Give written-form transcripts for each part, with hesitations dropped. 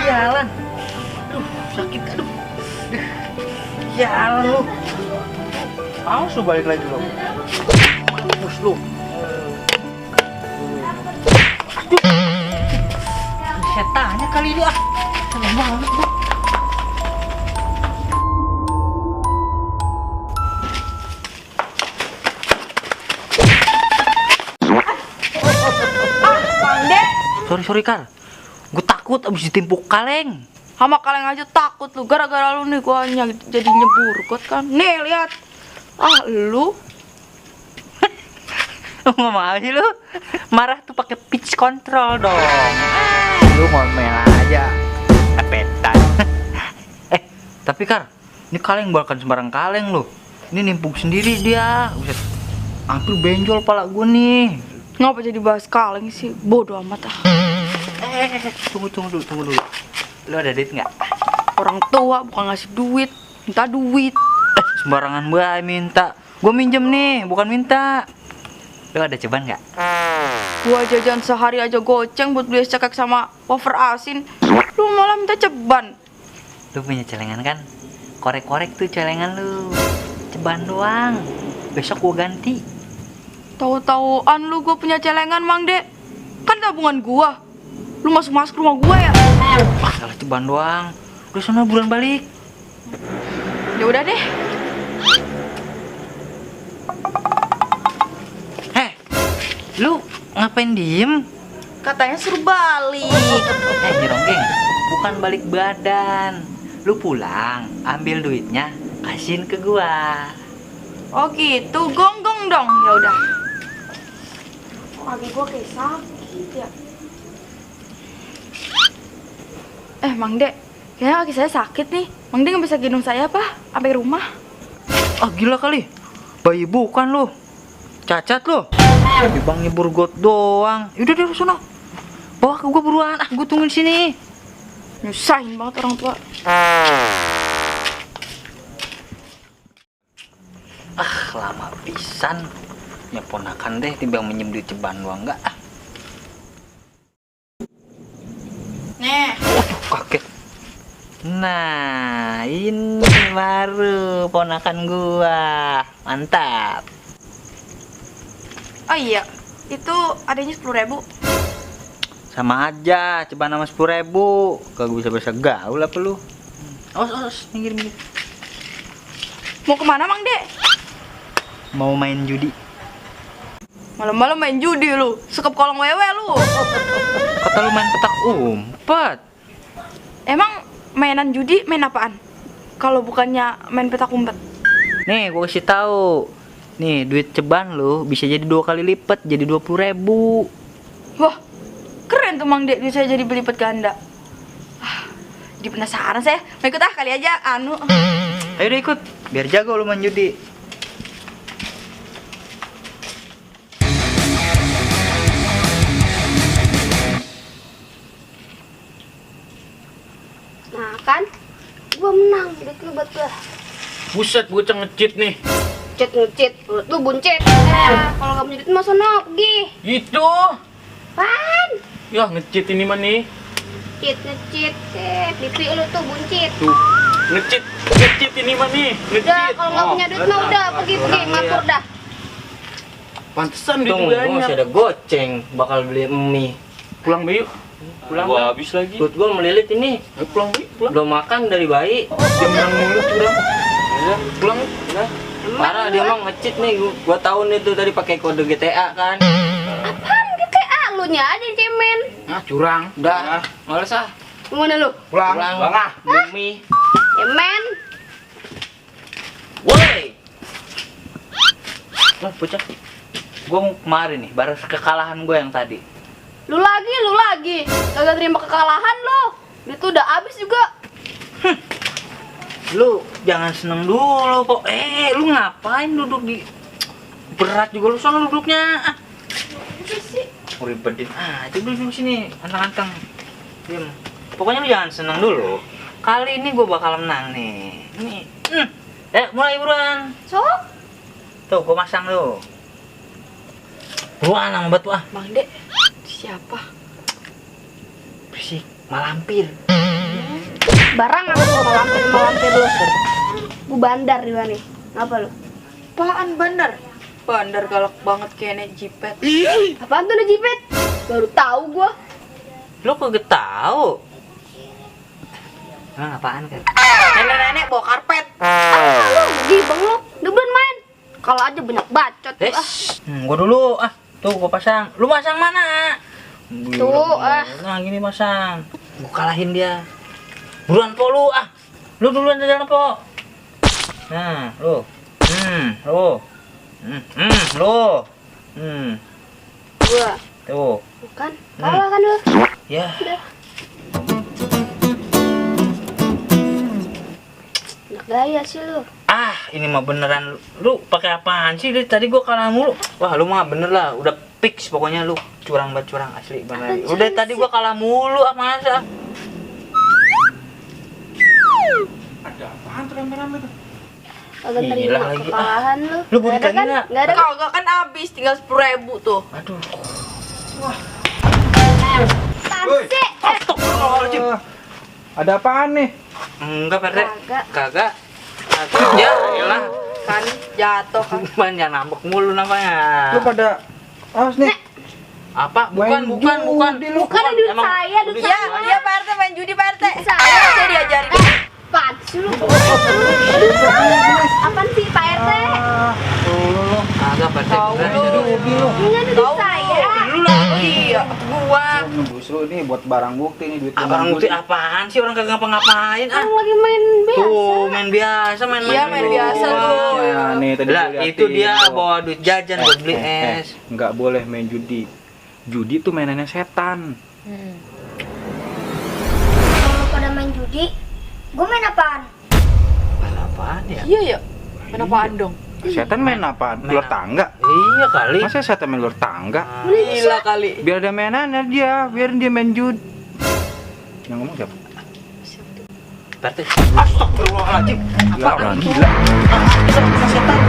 Jalan, aduh sakit, aduh, jalan lu, awas lu balik lagi lu, mampus lu, aduh, setannya kali ini seneng banget lu. Sorry Kar, gue takut abis ditimpuk kaleng. Sama kaleng aja takut lu, gara-gara lu nih gua jadi nyebur got kan. Nih lihat, lu Ngomong aja lu, marah tuh pakai pitch control dong. Lu ngomel aja, apetan. Tapi Kar, ini kaleng bukan sembarang kaleng lu. Ini nimpuk sendiri dia. Buset, hampir benjol pala gue nih. ngapa jadi bahas kaleng sih? Bodoh amat ah. Tunggu dulu. Lu ada duit nggak? Orang tua bukan ngasih duit, minta duit. Sembarangan bae minta. Gue minjem nih, bukan minta. Lu ada ceban nggak? Gua jajan sehari aja goceng buat beli es cekek sama wafer asin. Lu malah minta ceban. Lu punya celengan kan? Korek-korek tuh celengan lu. Ceban doang. Besok gua ganti. Tahu-tahuan lu gua punya celengan, Mang Dek. Kan tabungan gua. Lu masuk ke rumah gua ya? Salah ceban doang. Udah sana buruan balik. Ya udah deh. Lu ngapain diem? Katanya suruh balik. Jeronggeng, bukan balik badan. Lu pulang, ambil duitnya, kasihin ke gua. Oh gitu, gonggong dong. Ya udah. Kaki gua kayak sakit ya. Mang Dek, kayaknya kaki saya sakit nih. Mang Dek nggak bisa gendong saya apa? Sampai rumah. Ah gila kali, bayi bukan lu. Cacat lu. Tapi bang nyebur got doang. Yaudah deh sono. Bawa ke gua buruan. Gua tungguin sini. Nyusahin banget orang tua. Lama pisan. Ya ponakan deh timbang minjem duit ceban doang enggak. Nih. Waduh kaget. Nah, ini baru ponakan gua. Mantap. Oh iya, itu adanya 10.000. Sama aja, ceban sama 10.000. Kagak bisa gaul apa lu? Awas, minggir. Mau kemana, Mang Dek? Mau main judi. Malam-malam main judi lu, sekep kolong wewe lu. Kata lu main petak umpet. Emang mainan judi main apaan? Kalau bukannya main petak umpet. Nih, gua kasih tahu. Nih, duit ceban lu bisa jadi 2 kali lipat, jadi 20.000. Wah, keren tuh Mang Dek, bisa jadi berlipat ganda. Jadi penasaran saya. Mau ikut kali aja, Ayo deh ikut, biar jago lu main judi. Nah kan, gua menang, duit lu buat gua. Buset, bocah ngecit nih. Ngecit, lu buncit. Kalau nggak punya duit mah sono pergi. Gitu. Pan, Ya ngecit ini mah nih. ngecit. Pipi lu tuh buncit. Tuh. Ngecit ini mah nih. Udah, Ngecit. kalau nggak punya duit mah udah pergi ngatur dah. Pantesan duit Tunggu, gua masih banyak. ada goceng, bakal beli mie. Pulang Bayu. Pulang. Gua habis lagi. Perut gua melilit ini. Pulang Bayu, pulang. Belum makan dari bayi. Dia menang mulu curang. Ya, Pulang. udah. Parah dia mah ngecit nih. Gua tahu nih tuh tadi pakai kode GTA kan. Apaan GTA lu nya ada yang cemen. Ah, curang. Udah, males ah. Gimana lu? Pulang. Pulang. Bang ah. Beli mie. Cemen. Woi. Wah, bocah. Gua kemarin nih, baru kekalahan gua yang tadi. Lu lagi. Kagak terima kekalahan lu. Duit tuh udah habis juga. Lu jangan seneng dulu kok. Lu ngapain duduk di berat juga lu sono duduknya. Apa sih? Ribetin coba duduk sini, anteng-anteng. Diam. Pokoknya lu jangan seneng dulu. Kali ini gue bakal menang nih. Nih. Mulai buruan. Sok. Tuh, gue masang tuh. Buruan sama batu ah. Bang Dek, siapa? Berisik, malampir. Barang apa lu malampir lu? Gua bandar di mana nih? Apa lu? Apaan bandar? Bandar galak banget kayak nek jipet. Apaan tuh udah jipet? Baru tahu gua. Lu kagak tahu. Emang apaan kan? Nenek-nenek bawa karpet. Lu gibeng lu. Udah bulan main. Kalau aja banyak bacot tuh ah. Gua dulu ah. Tuh gua pasang. Lu pasang mana? Tuh, Nah, gini pasang. Gua kalahin dia. Buruan po lu ah. Lu duluan jalan po. Nah, lu. Lu. Lu. Gua. Tuh. Bukan. Kalah kan lu. Ya. Udah. Enak gaya sih lu. Ini mah beneran lu pakai apaan sih? Dari tadi gua kalah mulu. Wah, lu mah bener lah, udah fix pokoknya lu curang banget, curang asli bener. Udah tadi gua kalah mulu masa. Ada apaan tuh rame-rame tuh? Kagak Gila terima lagi, kekalahan lu. Lu budi Nggak ada kan? kagak? Enggak ada kan? Kagak kan habis, tinggal 10.000 tuh. Aduh. Tansi. Astagfirullahaladzim. Ada apaan nih? Enggak, Pak Rek. Kagak. Kagak. Ya, elah. Kan jatuh kan. Banyak nambek mulu namanya. Lu pada awas nih. Apa? Main Bukan. judi lu. Bukan duit Emang saya, duit Iya, saya. iya Pak RT main judi Pak RT. Saya. Saya diajarin. Apaan sih lu? Apaan sih Pak RT? Kagak, Pak Rek. Tahu lu. Judi lu. Ini duit saya. Lu lagi. Iya, gua. Justru ini buat barang bukti nih duit. Abang bukti apaan sih, orang kagak ngapa-ngapain Orang lagi main biasa. Tuh, main biasa, main Iya, main dulu. biasa tuh. Ya, nih tadi Lah, gua liatin. itu dia bawa duit jajan buat beli es. Nggak boleh main judi. Judi tuh mainannya setan. Kalau pada main judi, gue main apaan? Apaan ya? Iya ya. Kenapa dong? Setan main apaan? Main Luar apa? tangga. Iya kali. Masa setan main luar tangga? Gila kali. Biar ada mainannya dia, biar dia main judi. Yang ngomong siapa? Berarti astagfirullahaladzim. Gila, orang gila. Setan.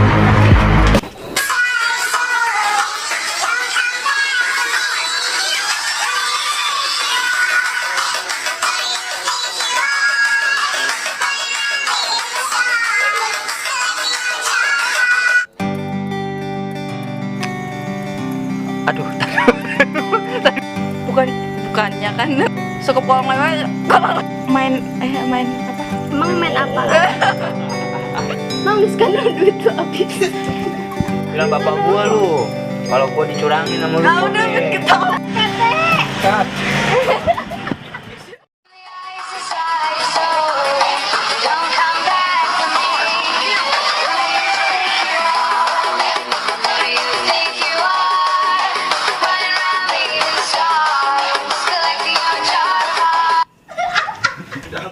Aduh, Bukannya kan suka pulang kalau main main apa? Emang main apa? Nangis kan lu duit lu habis. bilang bapak gua lu. Kalau gua dicurangin sama lu. Ah udah nih. ketawa. Cut.